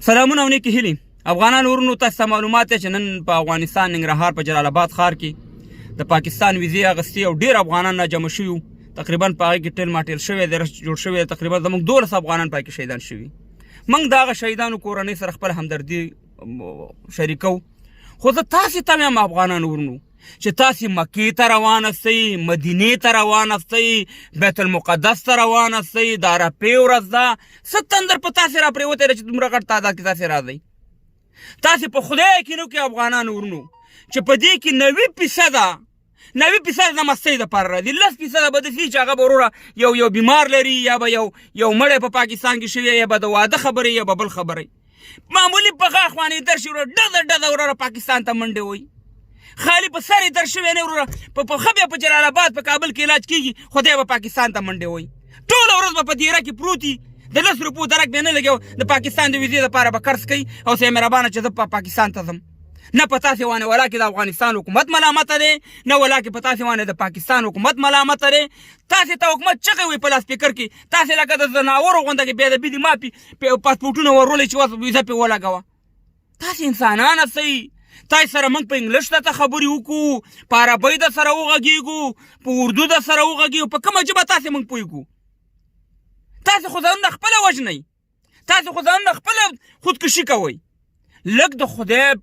سلامونه او نیکې هیلې افغانانو ورونو، تاسو ته معلومات دی چې نن په افغانستان ننګرهار په جلال آباد ښار کې د پاکستان ویزې اغستې او ډېر افغانان را جمع شوي، تقریبا په هغې کې ټیل ماټیل شوی دی، رش جوړ شوی دی، تقریبا زموږ 12 افغانان پکې شهیدان شوي. موږ د هغه شهیدانو کورنۍ سره خپل همدردي شریکو. خو زه تاسې ته وایم افغانانو ورونو چې تاسې مکې ته روان استئ، مدینې ته روان استئ، بیت المقدس ته روان استئ، د عرفې ورځ ده، څه تندر په تاسې را پرېوتی دی چې دومره غټ تعداد کې تاسې راځئ؟ تاسې په خدای کې نو کې افغانانو ورونو چې په دې کې 90 فیصده، 90 فیصده د مستۍ دپاره راځي، 10 فیصده به داسې چې هغه به وروره یو یو بیمار لري، یا به یو یو مړی په پاکستان کې شوی، یا به د واده خبرې، یا به بل خبرې. معمولي په غاښ باندې درشي وروره، ډزه ډزه وروره پاکستان ته منډې وایي، خالي په سر یې در شوی نه وروره، په ښه بیا په جلال آباد په کابل کې علاج کېږي، خو دی به پاکستان ته منډې وایي. ټوله ورځ به په دیره کې پروت وي، د 10 روپو درک به نه لګي، د پاکستان د ویزې لپاره به قرض کوي او سه مهربانه چې زه په پاکستان ته ځم. نه په تاسې باندې ولاکې د افغانستان حکومت ملامت دی، نه ولاکې په تاسې باندې د پاکستان حکومت ملامت دی. تاسې ته حکومت چغې وي په لاسپیکر کې، تاسې لکه د ځناورو غونده کې بې ادبي دي، ما پې پاسپورټونه ورولئ چې اوس ویزه پې ولګوه. تاسې انسانان استئ، تاسې سره موږ په انګلش درته خبرې وکړو، په عربۍ در سره وغږېږو، په اردو در سره وغږېږو، په کومه ژبه تاسې موږ پوه کړو؟ تاسې خو ځانونه خپله وژنئ، تاسې خو ځانونه خپله خودکشي کوئ. لږ د خدای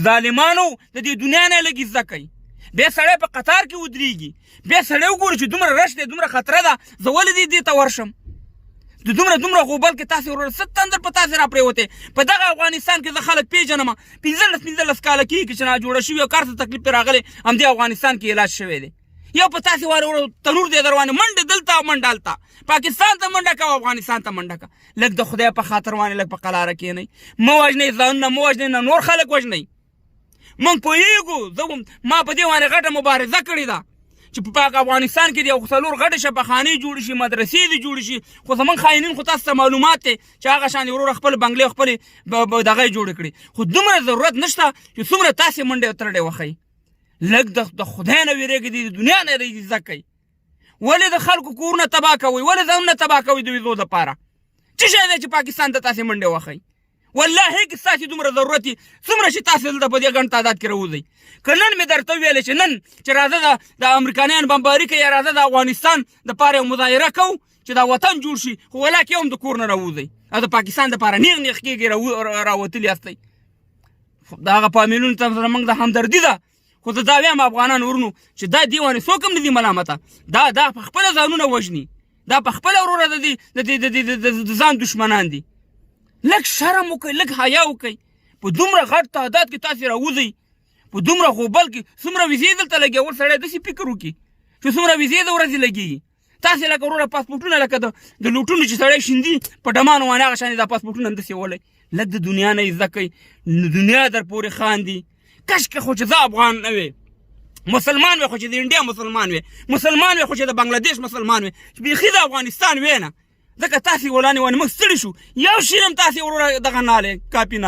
ظالمانو د دې دنیا نه لږ زده کوي. بیا سړی په قطار کې ودرېږي، بیا سړی وګوري چې دومره رش دی، دومره خطره ده، زه ولې دې دې ته ورشم؟ د دومره دومره غوبل کې تاسې وروره څه تندر په تاسې را پرېوتی؟ په دغه افغانستان کې زه خلک پېژنم، 15 15 کاله کېږي چې ناجوړه شوي او کار څه تکلیف پرې راغلی، همدې افغانستان کې علاج شوی دی. یو په تاسې واره وروره تنور دی در باندې، منډې دلته او منډه هلته، پاکستان ته منډه کوه، افغانستان ته منډه کوه. لږ د خدای په خاطر باندې لږ په قلاره کښېنئ، مه وژنئ ځانونه، مه وژنئ نه نور خلک وژنئ. موږ پوهېږو، زه ما په دې باندې غټه مبارزه کړې ده چې په پاک افغانستان کې د یو څلور غټې شفاخانې جوړې شي، مدرسې دې جوړې شي. خو زمونږ خاینین خو تاسو ته معلومات دی چې هغه شان وروره خپل بنګلې خپلې دغه یې جوړې کړې، خو دومره ضرورت نشته چې څومره تاسې منډې او ترډې وښئ. لږ د خدای نه وېرېږئ، د دنیا نه زده کوئ. ولې د خلکو کورونه تباه کوئ؟ ولې ځانونه تباه کوئ د ویزو دپاره؟ څه شی دی چې پاکستان ته تاسې منډې وښئ؟ والله که ستاسې دومره ضرورت وي څومره چې تاسې دلته په دې ګڼ تعداد کې راوځئ. که نن مې درته وویل چې نن چې راځه د امریکایانو بمباري کوي، راځه د افغانستان دپاره یو مظاهره کوو چې دا وطن جوړ شي، خو ولاکه یو هم د کور نه راوځئ او د پاکستان دپاره نیغ نیغ کېږي راوتلي یاستئ. د هغه فامیلونو ته سره موږ د همدردي ده، خو زه دا وایم افغانانو ورونو چې دا دې باندې څوک هم نه دي ملامته، دا په خپله ځانونه وژني، دا په خپله وروره د دې د دې د دې د ځان دښمنان دي. لږ شرم وکړئ، لږ حیا وکړئ. په دومره غټ تعداد کې تاسې راوځئ، په دومره غوبل کې څومره ویزې دلته لګي؟ اول سړی داسې فکر وکړي چې څومره ویزې د ورځې لګېږي. تاسې لکه وروره پاسپورټونه لکه د لوټونو چې سړی شیندي په ډمانو باندې، هغه شانې دا پاسپورټونه همداسې ولئ. لږ د دنیا نه زده کړئ، دنیا در پورې خاندي. کشکې خو چې زه افغان نه وی، مسلمان وی، خو چې د انډیا مسلمان وی، مسلمان وی، خو چې د بنګلادیش مسلمان وی، چې بیخي د افغانستان وی نه، ځکه تاسې ولانې وانه موږ ستړي شو. یو شی هم تاسې وروره دغه نه لې کاپي نه.